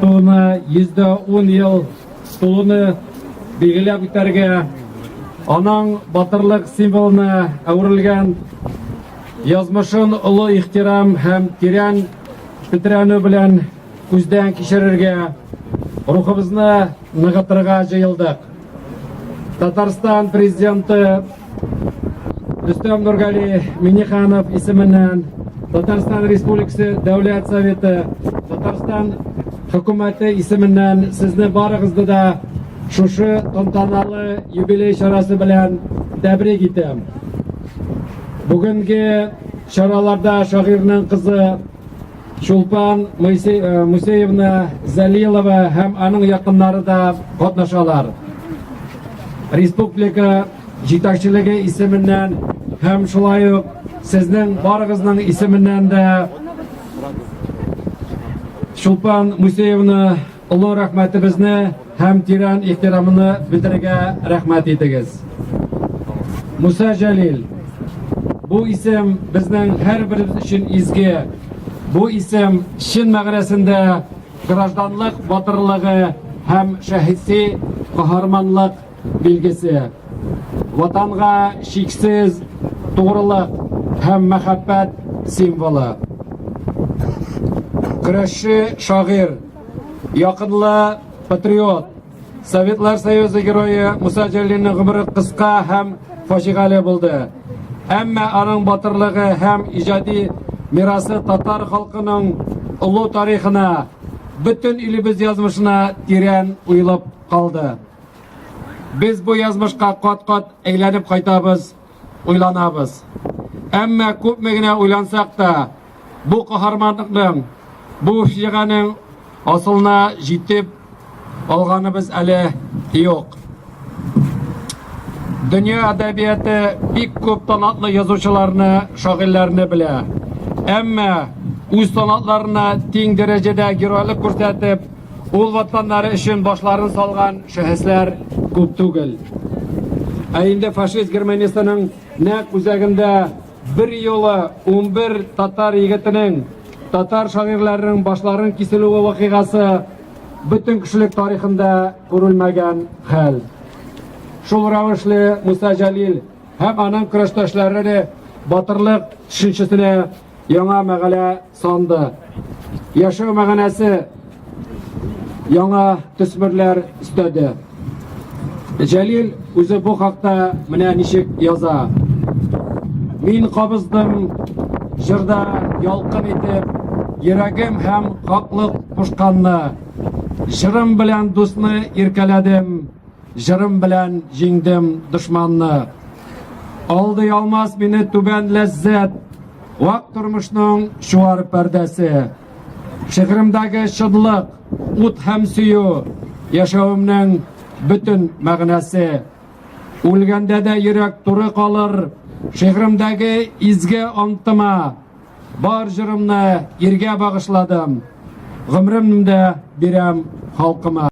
Тууына 110 ел тулуны билгеләп үтәргә, аның батырлык символына әверелгән язмышын олы ихтирам һәм тирән тетрәнү белән күздән кичерергә, рухыбызны ныгытырга җыелдык. Татарстан президенты Рөстәм Нургали Минниханов исеменнән Татарстан Республикасы Дәүләт Советы, Татарстан хөкүмәте исеменнән сезне барыгызны да шушы тантаналы юбилей чарасы белән тәбрик итәм. Бүгенге чараларда шагыйрьнең кызы Чулпан Мусеевна Залилова һәм аның якыннары да катнашалар. Республика җитәкчелеге исеменнән һәм шулай ук сезнең барыгызның исеменнән дә Чулпан Мусеевна олы рәхмәтебезне һәм тирән ихтирамны белдерергә рәхмәт итегез. Муса Җәлил. Бу исем безнең һәрберебез өчен изге. Бу исем чын мәгънәсендә гражданлык батырлыгы һәм шәхси каһарманлык билгесе. Ватанга чиксез тугрылык һәм мәхәббәт символы. Көрәшче шагыйрь, якынлы патриот, Советлар Союзы герое Муса Җәлилнең гомере кыска һәм фаҗигале булды. Әмма аның батырлыгы һәм иҗади мирасы татар халкының олы тарихына, бөтен илебез язмышына тирән уелып калды. Без бу язмышка кат-кат әйләнеп кайтабыз, уйланабыз. Әмма күпме генә уйлансак та, бу каһарманлыкның, бу фаҗиганең асылына җитеп алганыбыз әле юк. Дөнья әдәбияты бик күп талантлы язучыларны, шагыйрьләрне белә. Әмма үз талантларына тиң дәрәҗәдә геройлык күрсәтеп, ул ватаннары өчен башларын салган шәхесләр күп түгел. Ә инде фашист Германиясенең нәкъ үзәгендә бер юлы 11 татар егетенең, татар шагыйрьләренең башларын киселүе вакыйгасы бөтен кешелек тарихында күрелмәгән хәл. Шул рәвешле Муса Җәлил һәм аның көрәштәшләре батырлык төшенчәсенә яңа мәгәлә санды. Яшәү мәгънәсе яңа төсмерләр өстәде. Җәлил үзе бу хакта менә ничек яза. Мин кабыздым җырда ялкын итеп, йөрәгем һәм хаклык кушканны. Җырым белән дусны иркәләдем, җырым белән җиңдем дошманны. Алдый алмас мине түбән ләззәт, вак тормышның чуар пәрдәсе. Шигъремдәге чынлык, ут һәм сөю, яшәвемнең бөтен мәгънәсе. Үлгәндә дә йөрәк туры калыр, шигъремдәге изге антыма. Бар җырымны иргә багышладым, гомеремне дә бирәм халкыма.